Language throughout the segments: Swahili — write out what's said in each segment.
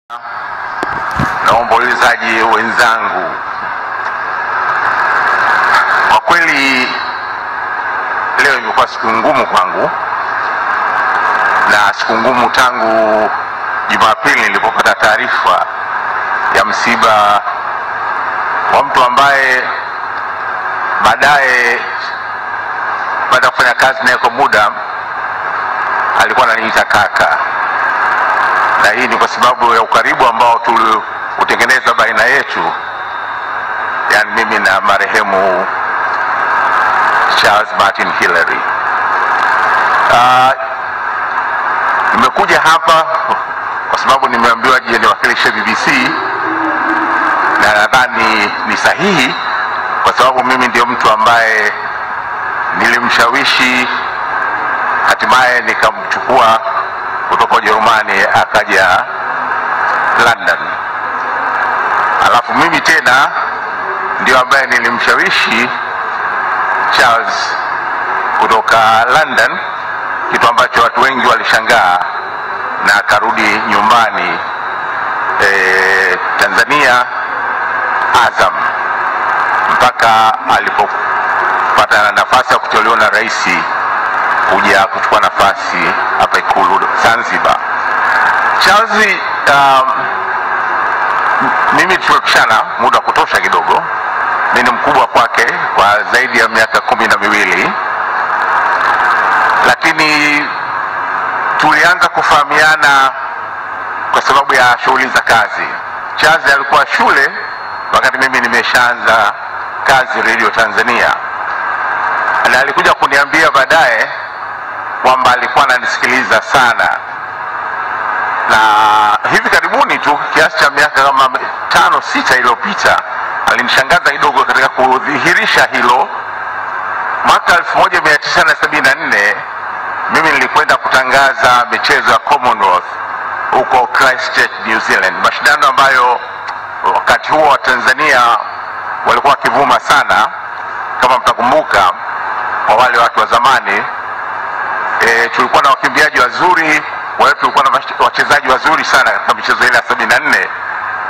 Na waombolezaji wenzangu, kwa kweli leo imekuwa siku ngumu kwangu, na siku ngumu tangu Jumapili nilipopata taarifa ya msiba wa mtu ambaye baadaye, baada ya kufanya kazi naye kwa muda, alikuwa ananiita kaka, na hii ni kwa sababu ya ukaribu ambao tuliutengeneza baina yetu, yani mimi na marehemu Charles Martin Hillary. Nimekuja hapa kwa sababu nimeambiwa je niwakilishe BBC, na nadhani ni sahihi kwa sababu mimi ndio mtu ambaye nilimshawishi hatimaye nikamchukua kutoka Ujerumani akaja London. Alafu mimi tena ndio ambaye nilimshawishi Charles kutoka London, kitu ambacho watu wengi walishangaa, na akarudi nyumbani Tanzania Azam mpaka alipopata nafasi ya kuteuliwa na rais kuja kuchukua nafasi hapa Ikulu Zanzibar. Charles, mimi tulipishana muda kutosha kidogo. Mimi ni mkubwa kwake kwa zaidi ya miaka 12, lakini tulianza kufahamiana kwa sababu ya shughuli za kazi. Charles alikuwa shule wakati mimi nimeshaanza kazi Radio Tanzania, na alikuja kuniambia baadaye kwamba alikuwa ananisikiliza sana, na hivi karibuni tu kiasi cha miaka kama 5-6 iliyopita alinishangaza kidogo katika kudhihirisha hilo. Mwaka 1974 mimi nilikwenda kutangaza michezo ya Commonwealth huko Christchurch, New Zealand, mashindano ambayo wakati huo wa Tanzania walikuwa wakivuma sana. Kama mtakumbuka, kwa wale watu wa zamani, tulikuwa na wakimbiaji wazuri, wale tulikuwa na wachezaji wazuri sana katika michezo ile ya 74,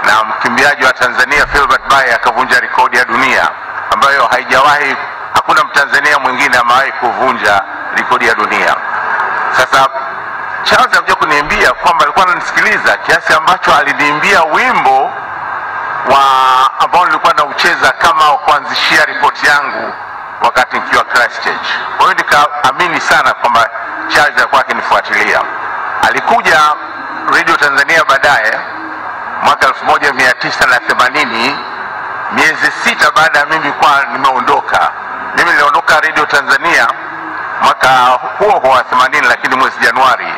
na mkimbiaji wa Tanzania Philbert Bayi akavunja rekodi ya dunia ambayo haijawahi, hakuna Mtanzania mwingine amewahi kuvunja rekodi ya dunia. Sasa Charles alikuja kuniambia kwamba alikuwa ananisikiliza kiasi ambacho aliniimbia wimbo wa ambao nilikuwa naucheza kama kuanzishia ripoti yangu wakati nikiwa Christchurch. Kwa hiyo nikaamini sana kwamba Charles alikuwa akinifuatilia. Alikuja Radio Tanzania baadaye mwaka 1980, miezi 6 baada ya mimi kwa nimeondoka. Mimi niliondoka Radio Tanzania mwaka huo huo wa 80, lakini mwezi Januari,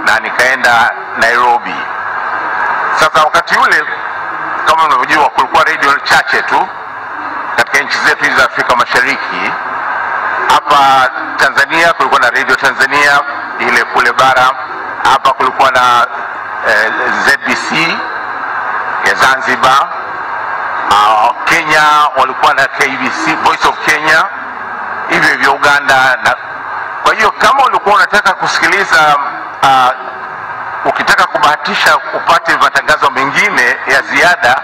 na nikaenda Nairobi. Sasa wakati ule, kama mnavyojua, kulikuwa radio chache tu katika nchi zetu hizi za Afrika Mashariki. Hapa Tanzania kulikuwa na Radio Tanzania ile kule bara, hapa kulikuwa na ZBC ya Zanzibar, Kenya walikuwa na KBC, Voice of Kenya, hivyo hivyo Uganda. Na kwa hiyo kama ulikuwa unataka kusikiliza, ukitaka kubahatisha upate matangazo mengine ya ziada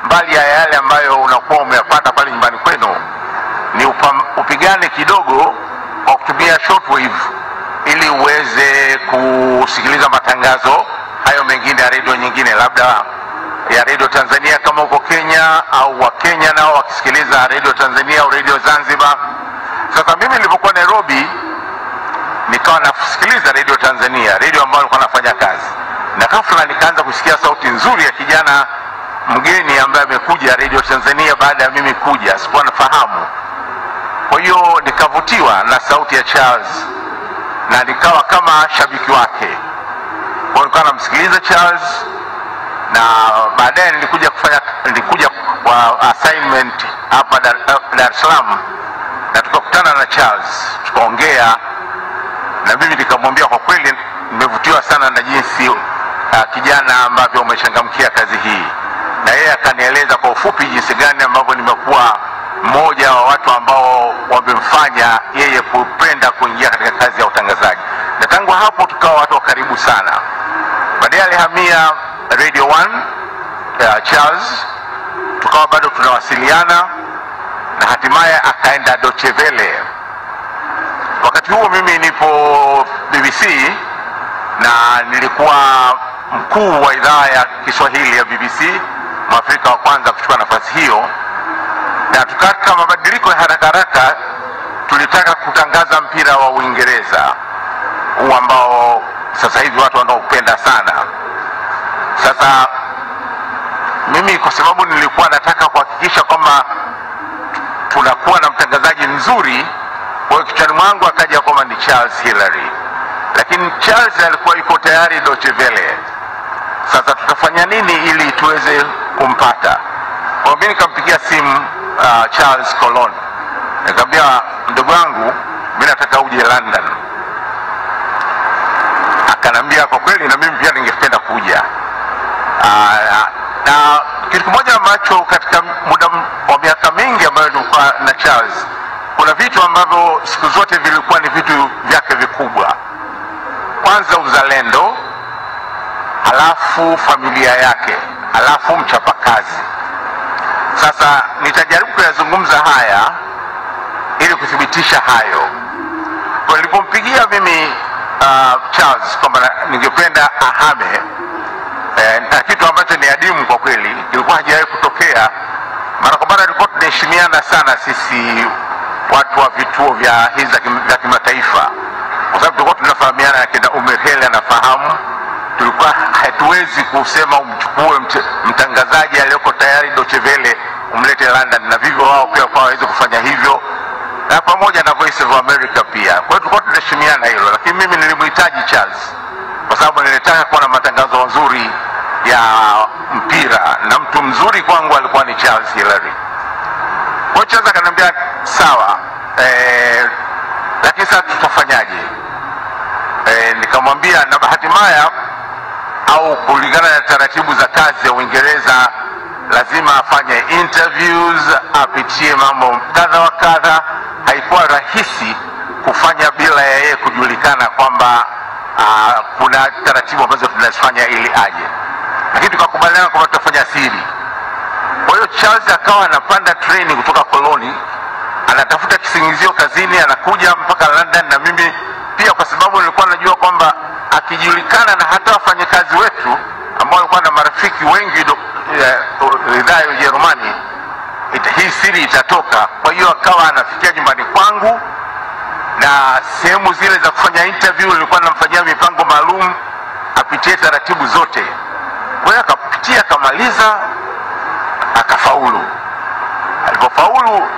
mbali ya yale ambayo unakuwa umeyapata pale nyumbani kwenu, ni upigane kidogo kwa kutumia shortwave ili uweze kusikiliza matangazo hayo mengine ya radio nyingine, labda ya Radio Tanzania kama uko Kenya, au wa Kenya nao wakisikiliza Radio Tanzania au Radio Zanzibar. Sasa mimi nilipokuwa Nairobi nikawa nasikiliza Radio Tanzania, radio ambayo nilikuwa nafanya kazi, na ghafla nikaanza kusikia sauti nzuri ya kijana mgeni ambaye amekuja Radio Tanzania baada ya mimi kuja, sikuwa nafahamu. Kwa hiyo nikavutiwa na sauti ya Charles na nikawa kama shabiki wake. Kwa hiyo nikawa namsikiliza Charles, na baadaye nilikuja kwa assignment hapa Dar es Salaam, na tukakutana na Charles, tukaongea, na mimi nikamwambia kwa kweli nimevutiwa sana na jinsi kijana ambavyo umechangamkia kazi hii, na yeye akanieleza kwa ufupi jinsi gani ambavyo nimekuwa mmoja wa watu ambao wamemfanya yeye kupenda kuingia katika kazi ya utangazaji, na tangu hapo tukawa watu wa karibu sana. Baadaye alihamia Radio 1, Charles, tukawa bado tunawasiliana na hatimaye akaenda Deutsche Welle. Wakati huo mimi nipo BBC na nilikuwa mkuu wa idhaa ya Kiswahili ya BBC, Mwafrika wa kwanza kuchukua nafasi hiyo. Na tukataka mabadiliko ya haraka haraka, tulitaka kutangaza mpira wa Uingereza huu ambao sasa hivi watu wanaopenda sana. Sasa mimi kwa sababu nilikuwa nataka kuhakikisha kwamba tunakuwa na mtangazaji mzuri, kwa hiyo kichwani mwangu akaja kwamba ni Charles Hillary. Lakini Charles alikuwa yuko tayari Deutsche Welle. Sasa tutafanya nini ili tuweze kumpata? Kwa mimi nikampigia simu Charles Cologne. Nikamwambia, ndugu wangu, mimi nataka uje London. Akanambia kwa kweli na mimi pia ningependa kuja. Na kitu kimoja ambacho katika muda wa miaka mingi ambayo nilikuwa na Charles, kuna vitu ambavyo siku zote vilikuwa ni vitu vyake vikubwa. Kwanza uzalendo, halafu familia yake, halafu mchapakazi. Sasa nitajaribu kuyazungumza haya ili kuthibitisha hayo. Kwa nilipompigia mimi Charles kwamba ningependa ahame, na kitu ambacho ni adimu kwa kweli, kilikuwa hajawahi kutokea. Mara kwa mara tulikuwa tunaheshimiana sana sisi watu wa vituo vya hizi vya kimataifa, kwa sababu tulikuwa tunafahamiana, kina Umerhele anafahamu. Tulikuwa hatuwezi kusema umchukue mtangazaji aliyoko tayari Deutsche Welle umlete London, na vivyo wao pia kwa waweze kufanya hivyo, na pamoja na Voice of America pia. Kwa hiyo tulikuwa tunaheshimiana hilo, lakini mimi nilimhitaji Charles kwa sababu nilitaka kuwa na matangazo mazuri ya mpira, na mtu mzuri kwangu alikuwa ni Charles Hillary. Kwa Charles akaniambia sawa, lakini sasa tutafanyaje? Nikamwambia, na bahati mbaya au kulingana na taratibu za kazi ya Uingereza lazima afanye interviews, apitie mambo kadha wa kadha. Haikuwa rahisi kufanya bila ya yeye kujulikana kwamba kuna taratibu ambazo tunazifanya ili aje, lakini tukakubaliana kwamba tutafanya siri. Kwa hiyo Charles akawa anapanda treni kutoka Koloni, anatafuta kisingizio kazini, anakuja mpaka London. Na mimi pia kwa sababu nilikuwa najua kwamba akijulikana na hata wafanyakazi wetu ambao walikuwa na marafiki wengi idhaa ya Ujerumani, hii siri itatoka. Kwa hiyo akawa anafikia nyumbani kwangu, na sehemu zile za kufanya interview nilikuwa namfanyia mipango maalum apitie taratibu zote. Kwa hiyo akapitia, akamaliza, akafaulu. Alipofaulu,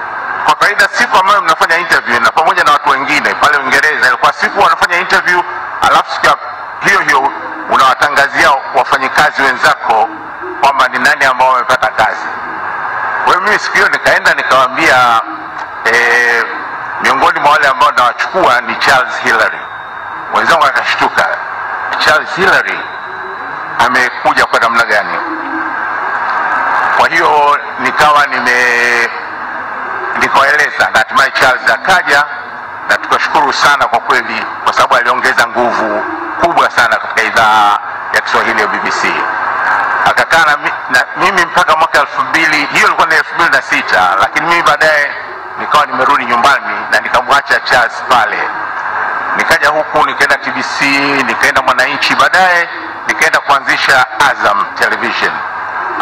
kwa kawaida siku ambayo mnafanya interview na pamoja na watu wengine pale Uingereza, ilikuwa siku wanafanya interview alafu siku hiyo hiyo unawatangazia wafanyikazi wenzako kwamba ni nani ambao wamepata kazi. Kwa hiyo mimi siku hiyo nikaenda nikawaambia, miongoni mwa wale ambao nawachukua ni Charles Hillary. Wenzangu wakashtuka, Charles Hillary amekuja kwa namna gani? Kwa hiyo nikawa nikaeleza, na hatimaye Charles akaja, na tukashukuru sana kwa kweli, kwa sababu aliongeza nguvu kubwa sana katika idhaa ya Kiswahili ya BBC. Akakaa na mimi mpaka mwaka 2000, hiyo ilikuwa ni 2006, lakini mimi baadaye nikawa nimerudi nyumbani na nikamwacha Charles pale. Nikaja huku nikaenda TBC, nikaenda Mwananchi, baadaye nikaenda kuanzisha Azam Television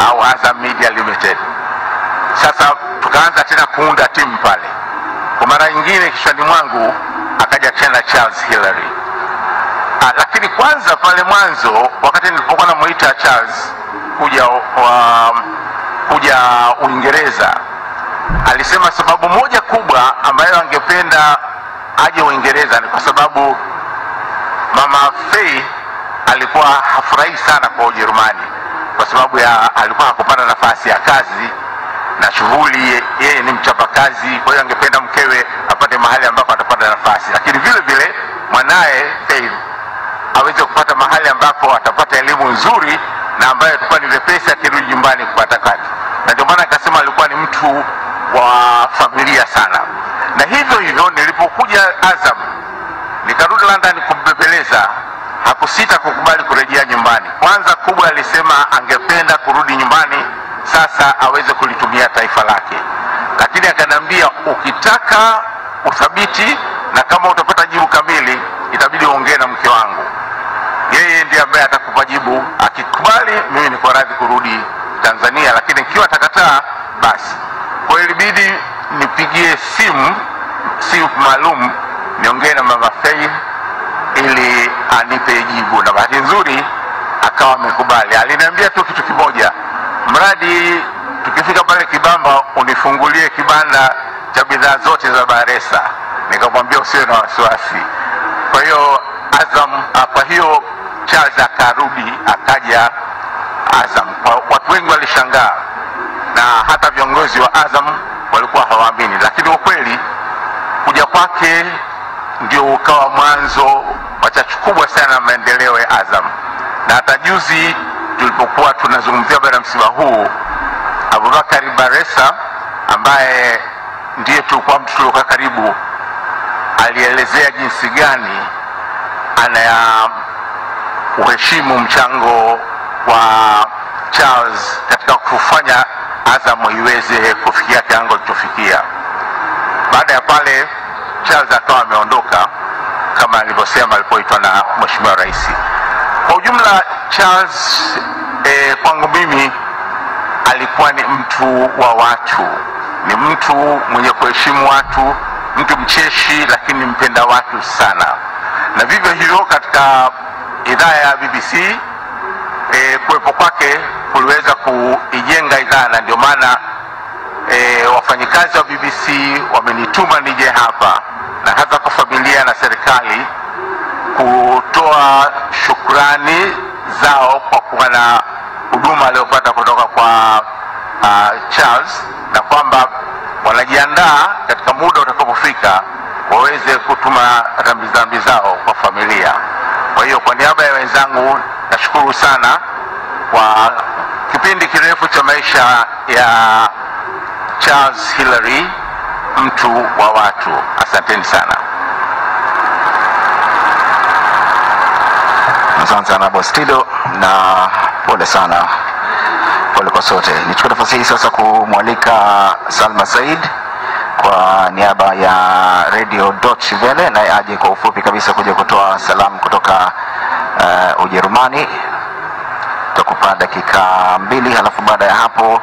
au Azam Media Limited. Sasa tukaanza tena kuunda timu pale. Kwa mara nyingine kichwani mwangu akaja tena Charles Hillary. Lakini kwanza pale mwanzo wakati nilipokuwa namuita Charles kuja Uingereza, alisema sababu moja kubwa ambayo angependa aje Uingereza ni kwa sababu Mama Faye alikuwa hafurahi sana kwa Ujerumani, kwa sababu ya alikuwa hakupata nafasi ya kazi na shughuli, yeye ni mchapakazi, kwa hiyo angependa mkewe apate mahali ambapo atapata nafasi, lakini vile vile mwanae Faye aweze kupata mahali ambapo atapata elimu nzuri na ambayo itakuwa ni vyepesi akirudi nyumbani kupata kazi. Na ndio maana akasema alikuwa ni mtu wa familia sana. Na hivyo hivyo nilipokuja Azam, nikarudi London kumbembeleza, Hakusita kukubali kurejea nyumbani. Kwanza kubwa alisema angependa kurudi nyumbani sasa aweze kulitumia taifa lake, lakini akaniambia ukitaka uthabiti na kama utapata jibu kamili itabidi uongee na mke wangu, yeye ndiye ambaye atakupa jibu. Akikubali mimi niko radhi kurudi Tanzania, lakini ikiwa atakataa basi. Kwa hiyo ilibidi nipigie simu maalum niongee na Mama Faye ili anipe jibu, na bahati nzuri akawa amekubali. Aliniambia tu kitu kimoja, mradi tukifika pale Kibamba unifungulie kibanda cha bidhaa zote za Bakhresa. Nikamwambia usiwe na wasiwasi. Kwa hiyo Azam, kwa hiyo Charles akarudi akaja Azam. Watu wengi walishangaa na hata viongozi wa Azam walikuwa hawaamini, lakini ukweli kuja kwake ndio ukawa mwanzo wa chachu kubwa sana maendeleo ya Azam. Na hata juzi tulipokuwa tunazungumzia baada ya msiba huu, Abubakari Bakhresa ambaye ndiye tulikuwa mtu tuliokaa karibu, alielezea jinsi gani ana uheshimu mchango wa Charles katika kufanya Azam iweze kufikia kiwango kilichofikia. Baada ya pale Charles akawa ameondoka kama alivyosema alipoitwa na Mheshimiwa Rais. Kwa ujumla Charles kwangu mimi alikuwa ni mtu wa watu, ni mtu mwenye kuheshimu watu, mtu mcheshi lakini mpenda watu sana. Na vivyo hivyo katika idhaa ya BBC, kuwepo kwake kuliweza kuijenga idhaa, na ndio maana wafanyikazi wa BBC wamenituma nije hapa, na hasa kwa familia na serikali kutoa shukrani zao kwa kuwa na huduma aliyopata kutoka kwa Charles, na kwamba wanajiandaa katika muda utakapofika waweze kutuma rambirambi zao kwa familia. Kwa hiyo kwa niaba ya wenzangu nashukuru sana kwa kipindi kirefu cha maisha ya Charles Hilary, mtu wa watu. Asanteni sana. Asante sana Bostido, na pole sana, pole kwa sote. Nichukue nafasi hii sasa kumwalika Salma Said kwa niaba ya Radio Deutsche Welle, naye aje kwa ufupi kabisa kuja kutoa salamu kutoka Ujerumani. Tutakupa dakika 2, halafu baada ya hapo